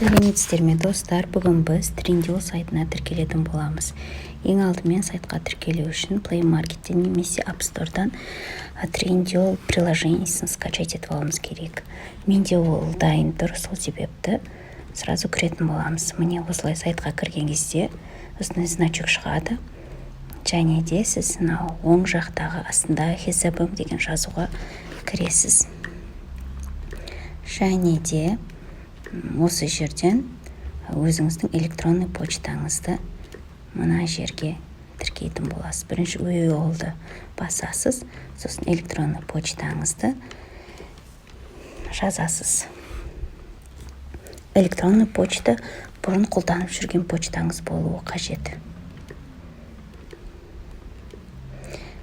Сәлеметсіздер ме, достар! Бүгін біз Trendyol сайтына тіркелетін боламыз. Ең алдымен сайтқа тіркелу үшін Play Market'тен немесе App Store'дан Trendyol приложениесін скачать етіп алуымыз керек. Менде ол дайын тұр, сол себепті сразу кіретін боламыз. Міне, осылай сайтқа кірген кезде осындай значок шығады және де сіз мынау оң жақтағы астында «Hesabım» деген жазуға кіресіз және де осы жерден өзіңіздің электронный почтаңызды мына жерге тіркейтін боласыз. Бірінші «Üye ol»ды басасыз, сосын электронный почтаңызды жазасыз. Электронный почта бұрын қолданып жүрген почтаңыз болуы қажет.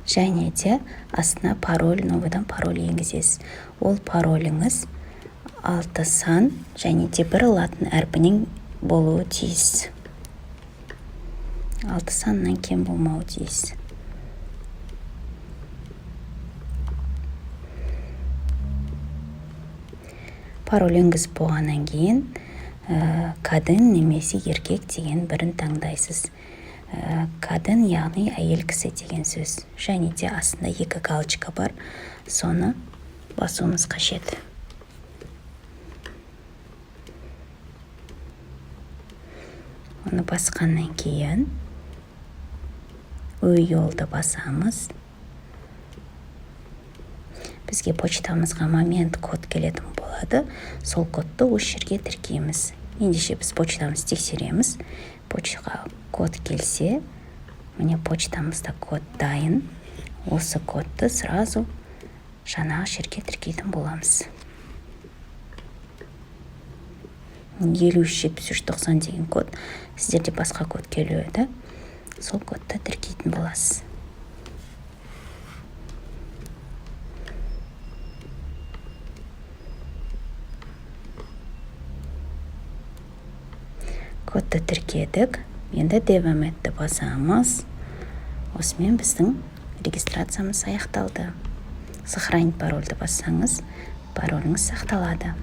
Және де астына пароль, новыйдан пароль енгізесіз. Ол пароліңіз алты сан және де бір латын әрпінен болуы тиіс, алты саннан кем болмауы тиіс. Пароль енгізіп болғаннан кейін «kadın» немесе «erkek» деген бірін таңдайсыз. «Kadın», яғни әйел кісі деген сөз. Және де астында екі галочка бар, соны басуымыз қажет. Оны басқаннан кейін «Üye ol»ды басамыз. Бізге почтамызға момент код келетін болады, сол кодты осы жерге тіркейміз. Ендеше біз почтамызды тексереміз. Почтаға код келсе, міне, почтамызда код дайын. Осы кодты сразу жаңағы жерге тіркейтін боламыз. 53 73 90 деген код, сіздерде басқа код келеді, сол кодты тіркейтін боласыз. Кодты тіркедік, енді «Devam et»-ті басамыз. Осымен біздің регистрациямыз аяқталды. «Сохранить пароль»ді бассаңыз, пароліңіз сақталады.